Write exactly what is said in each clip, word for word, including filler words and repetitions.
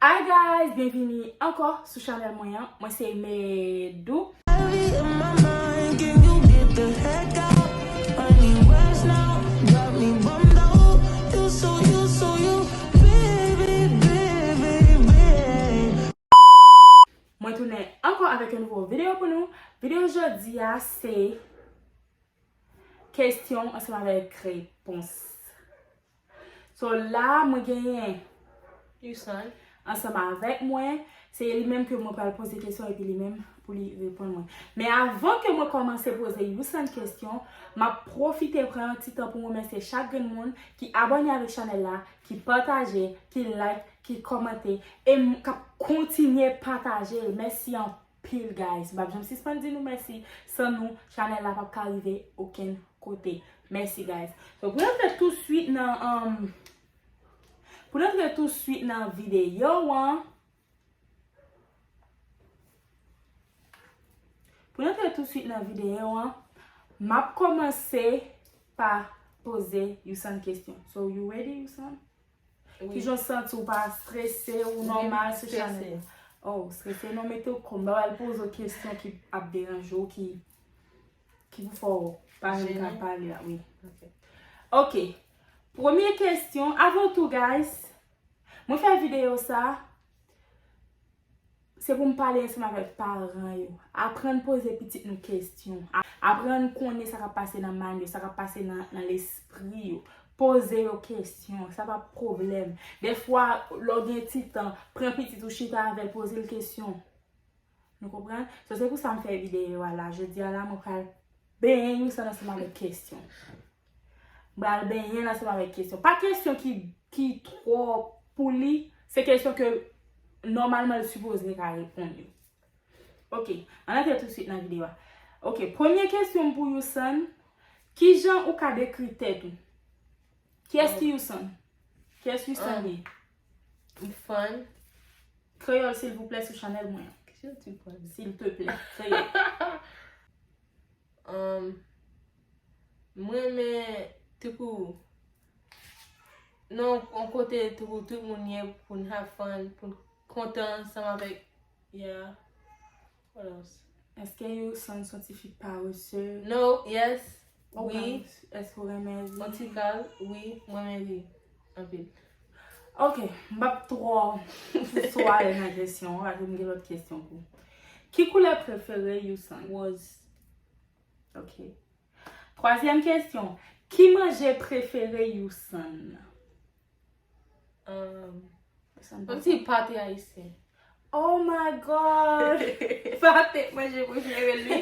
Hi guys, byenvini ankò sou chanèl mwen an. Mwen se Medou. Mwen tounen ankò avèk yon nouvo videyo pou nou. Videyo jodi a se kesyon ansanm avèk repons. So la, mwen genyen Youson ansanm avèk mwen. Se li menm ke mwen pral poze kesyon epi li menm pou li reponn mwen. Men avan ke mwen kòmanse poze Youson kesyon, m ap pwofite pran yon ti tan pou m remèsye chak grenn moun ki abòne avèk chanèl la, ki pataje, ki like, ki kòmante, e m, k ap kontinye pataje l. Mèsi anpil, guys. M p ap janm sispann di nou mèsi. San nou, chanèl la p ap ka rive okenn kote. Mèsi, guys. So, pou n antre tou swit nan, um, pou n antre tou swit nan videyo an, pou n antre tou swit nan videyo an, m ap kòmanse pa poze Youson kesyon. So, you ready, Youson? Kijan w santi w, pa strese, ou nòmal sou chanèl? Oh, strese, non, mete w kòm. M pa pral poze w kesyon ki ap deranje w, ki, ki pou fè w pa menm ka pale a, wi. Ok. Premye kesyon, avan tou, guys, mwen fè videyo sa, se pou m pale ansanm avèk paran yo. Aprann poze pitit nou kesyon. A-, aprann konnen sa k ap pase nan mind yo, sa k ap pase nan, nan lespri yo. Poze yo kesyon, sa pa pwoblèm. Dèfwa, lè w gen ti tan, pran pitit ou chita avè l, poze l kesyon. Nou konprann? So, se pou sa m fè videyo a la. Jodi a la, mwen pral benyen Youson ansanm avèk kesyon. M pral benyen l ansanm avèk kesyon. Pa kesyon ki, ki twò pou li, se kesyon ke nòmalman l sipoze ka reponn yo. Ok, ann antre tou swit nan videyo a. Ok, premye kesyon m pou Youson, kijan ou ka dekri tèt ou? Kiyès ki Youson? Kiyès Youson ye? M fann. Kreyòl, silvouplè, sou chanèl mwen an. Silvouplè, kreyòl. Um, m renmen, tankou, nan yon kote, tankou, tout moun ye pou n have fun, pou n kontan ansanm avèk, yeah. What else? Èske Youson se yon ti fi parese? No, yes, wi. Èske w renmen ri? An tou ka, wi, m renmen ri. Anpil. Ok, m p ap twò sou ale nan kesyon an, paske m gen lòt kesyon pou. Ki koulè prefere Youson? Woz. Ok. Twazyèm kesyon. Ki manje prefere Youson? Um, Youson, m panse pate ayisyen. Oh my God! Pate manje prefere l, wi.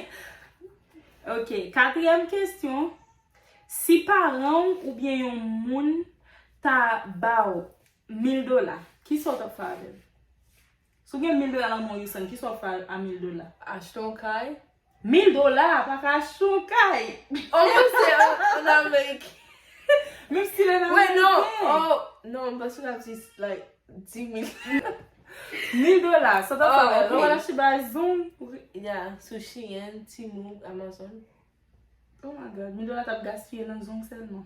Ok, katriyèm kesyon. Si paran w oubyen yon moun ta ba w mil dola, kisa w t ap fè avè l? Si w gen mil dola nan men w, Youson, kisa w ap fè a mil dola? Achte yon kay. Mil dola, pa ka achte yon kay. Oh, mwen se an, an Amerik. Menm si l an Ameriken. Wait, non. Oh, non, m panse w ap di, like, dis mil. Mil dola, sa w t ap fè avè l? Ou pral achte bagay Zong? Yeah, sou Shein, Temu, Amazon. Oh my God, mil dola t ap gaspiye nan Zong sèlman.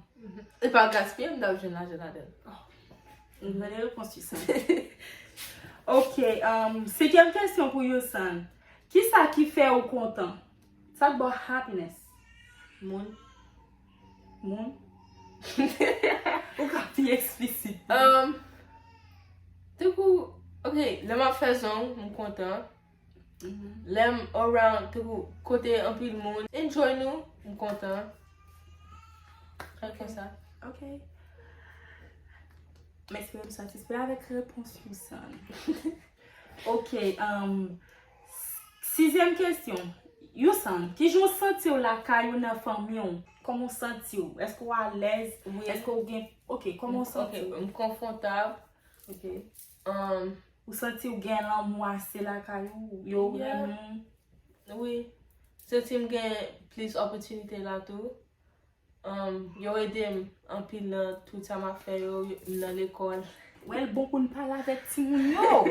E pa gaspiye, m t ap jwenn lajan ladan l. Oh. Yon bèl repons, Youson. Ok, um, senkyèm kesyon pou Youson. Kisa ki fè ou kontan? Sa k ba w happiness? Moun. Moun? Ou ka pi eksplisit. Um, tankou, ok, lè m ap fè zong, m kontan. Lè m around, tankou, kote anpil moun, enjoy nou, m kontan. Sa k fè sa. Ok. M espere nou satisfè avèk repons Youson. Ok, um, sizyèm kesyon. Youson, kijan w santi w lakay ou nan fanmi w? Kòman w santi w? Èske w alèz? Wi. Èske w gen, ok, kòman w santi w? Ok, m konfòtab. Ok. Um, ou santi w gen lanmou ase lakay ou? Yo renmen w? Wi. Santi m gen plis opòtinite la tou. Um, yo ede m anpil nan tout sa m ap fè yo, m nan lekòl. Wè, l bon pou n pale avèk timoun yo,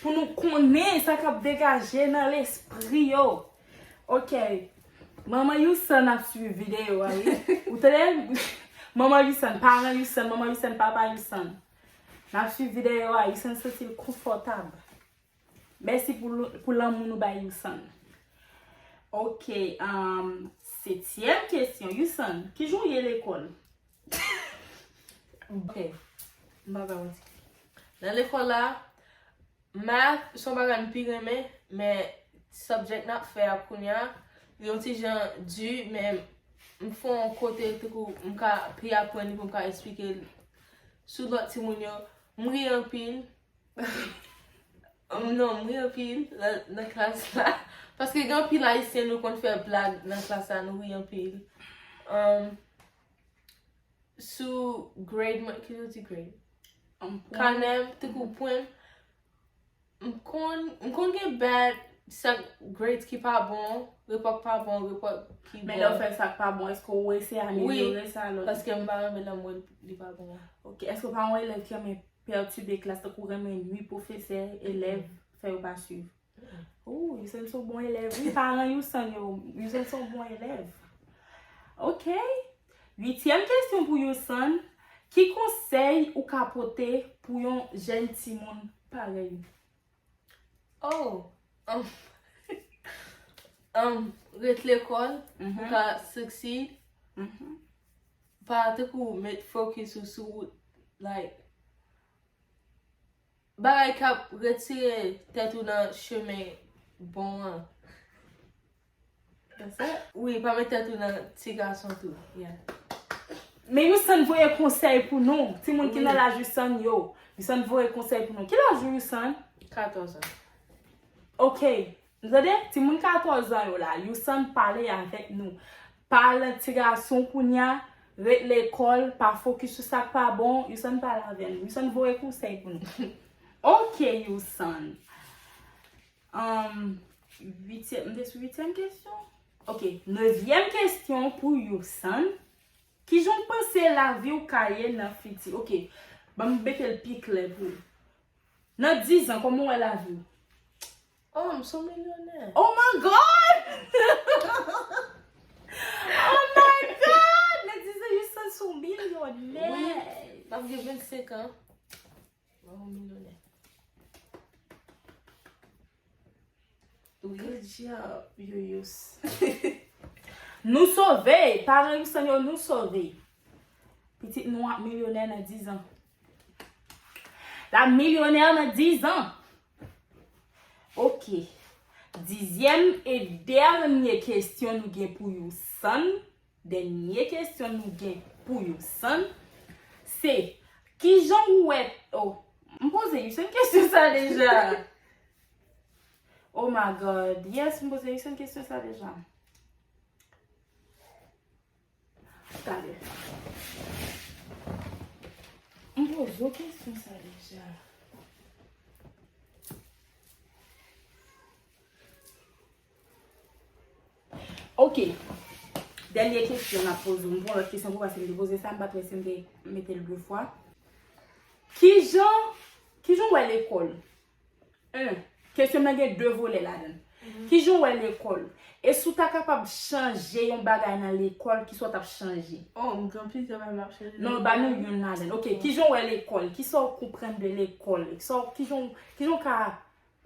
pou nou konnen sa k ap degaje nan lespri yo. Ok. Manman Youson ap swiv videyo a, wi. Ou tande? Manman Youson, paran Youson, manman Youson, papa Youson. N ap swiv videyo a, Youson santi l konfòtab. Mèsi pou, l- pou lanmou nou bay Youson. Ok, um, setyèm kesyon. Youson, kijan w ye lekòl? Ok, m pa ba manti. Nan lekòl la, math se yon bagay m pi renmen, men subject n ap fè a kounye a, li yon ti jan di, men m fè yon kote tankou m ka pi aprann li pou m ka eksplike l sou lòt timoun yo. M ri anpil. Um, non, m ri anpil nan, nan klas la. Paske gen anpil Ayisyen nou konn fè blag nan klas la, nou ri anpil. Um, sou grade mwen, ki yo di grade? Um, pwen. Kanè m, tankou pwen m, m konn, m konn gen bad, sa grades ki pa bon, repòt pa bon, repòt ki bon. Men lè w fè sa k pa bon, èske w eseye amelyore sa lòt? Wi, paske m pa renmen lè m wè li pa bon. Ok, èske w pa yon elèv ki renmen pètibe klas, tankou renmen nwi pwofesè, elèv, fè yo pa swiv? Ooh, Youson se yon bon elèv. Wi, paran Youson yo, Youson se yon bon elèv. Ok. Uityèm kesyon pou Youson. Ki konsèy ou ka pote pou yon jèn timoun parèy ou? Oh, um, um, ret lekòl pou ka succeed. Pa tankou met focus ou sou, like, bagay k ap retire tèt ou nan chemen bon an. Wi, pa met tèt ou nan ti gason tou. Yeah. Men Youson voye konsèy pou nou. Timoun ki nan laj Youson yo. Youson voye konsèy pou nou. Ki laj ou, Youson? Katòz an. Ok. Nou tande? Timoun katòz an yo la. Youson pale avèk nou. Pale ti gason kounye a. Ret lekòl. Pa fokis sou sa k pa bon. Youson pale avè nou. Youson voye konsèy pou nou. Ok, Youson. Um, uityèm, m te sou uityèm kesyon? Ok, nevyèm kesyon pou Youson. Kijan w panse lavi w ka ye nan fiti? Ok, ban m mete l pi klè pou ou. Nan diz an, kòman w wè lavi w? Oh, m son milyonè. Oh my God! Oh my God! Nan diz an, Youson son milyonè. Wi, m ap gen vennsenk an. Mwen yon milyonè. Good job, Youyous. Nou sove! Paran Youson yo, nou sove! Pitit nou ap milyonè nan diz an. L ap milyonè nan diz an! Ok. Dizyèm e dènye kesyon nou gen pou Youson. Dènye kesyon nou gen pou Youson, se, kijan w wè, oh, m poze Youson kesyon sa deja. Oh my God. Yes, m poze Youson kesyon sa deja. Talè. M poze w kesyon sa deja. Ok. Dènye kesyon m ap poze w. M pran lòt kesyon pou paske m te poze sa, m pa t wè si m te mete l de fwa. Kijan, kijan w wè lekòl? En, kesyon m nan gen de volè ladan l. Kijan w wè lekòl? E si w ta kapab chanje yon bagay nan lekòl, kisa w t ap chanje? Oh, m gen plizyè bagay m ap chanje. Non, ba nou youn ladan l. Ok, kijan w wè lekòl? Kisa w konprann de lekòl? Kisa w, kijan, kijan w ka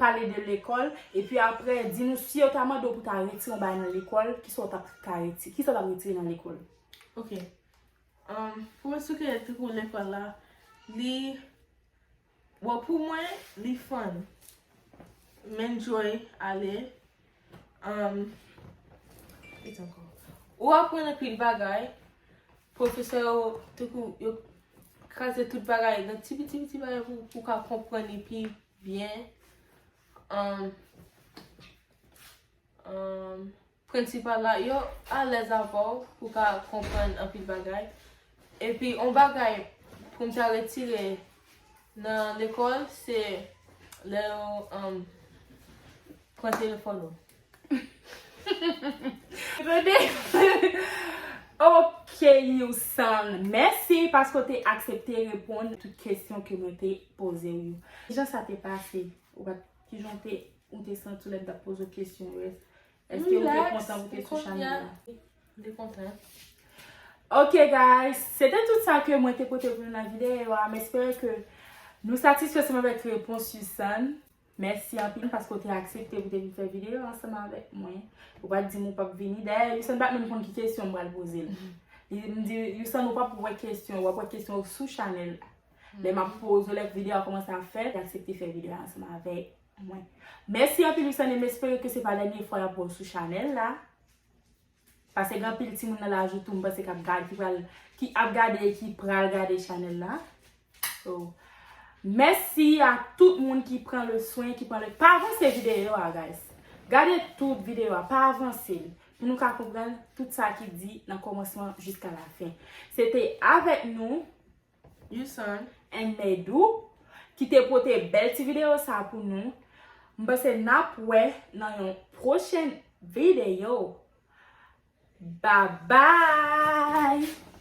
pale de lekòl, epi apre, di nou si yo ta mande w pou ta retire yon bagay nan lekòl, kisa w t ap ka retire, kisa w t ap retire nan lekòl? Ok. Um, pou mwen, sou ke tankou lekòl la, li, bon, pou mwen, li fun. M enjoy ale. Um, ki sa ankò? Ou aprann anpil bagay. Pwofesè yo, tankou, yo kraze tout bagay nan ti piti, piti bagay pou, pou w ka konprann li pi byen. Um, um, prensipal la, yo alèz avè w pou w ka konprann anpil bagay. Epi, yon bagay pou m ta retire nan lekòl, se lè yo, um, pran telefòn ou. Tande? Ok, Youson. Mèsi paske w te aksepte reponn tout kesyon ke mwen te poze w yo. Kijan sa te pase? Ou pa t, kijan w te, ou te santi w lè m t ap poze w kesyon yo? Èske ou te kontan pou w te sou chanèl la? M te kontan. Ok, guys, se te tout sa ke mwen te pote pou nou nan videyo a. M espere ke Nou satisfè ansanm avèk repons Yusan. Mèsi anpil paske w te aksepte pou te vin fè videyo ansanm avèk mwen. Ou pa t di m ou p ap vini. Dayè, Yusan pa t menm konn ki kesyon m pral poze l. Li m di, Yusan, ou p ap wè kesyon, w ap wè kesyon yo sou chanèl la. Lè m ap poze w, lè videyo a kòmanse ap fèt, li aksepte fè videyo a ansanm avèk mwen. Mèsi anpil, Yusan, e m espere ke se pa dènye fwa y ap wè w sou chanèl la. Paske gen anpil timoun nan laj ou tou, m panse k ap gade, ki pral, ki ap gade e ki pral gade chanèl la. So, mèsi a tout moun ki pran le swen, ki pran le, pa avanse videyo a, guys. Gade tout videyo a, pa avanse l. Pou nou ka konprann tout sa ki di nan kòmansman jiska la fen. Se te avèk nou, Yusan. And Medou, ki te pote bèl ti videyo sa pou nou. M panse n ap wè nan yon pwochèn videyo. Bye bye!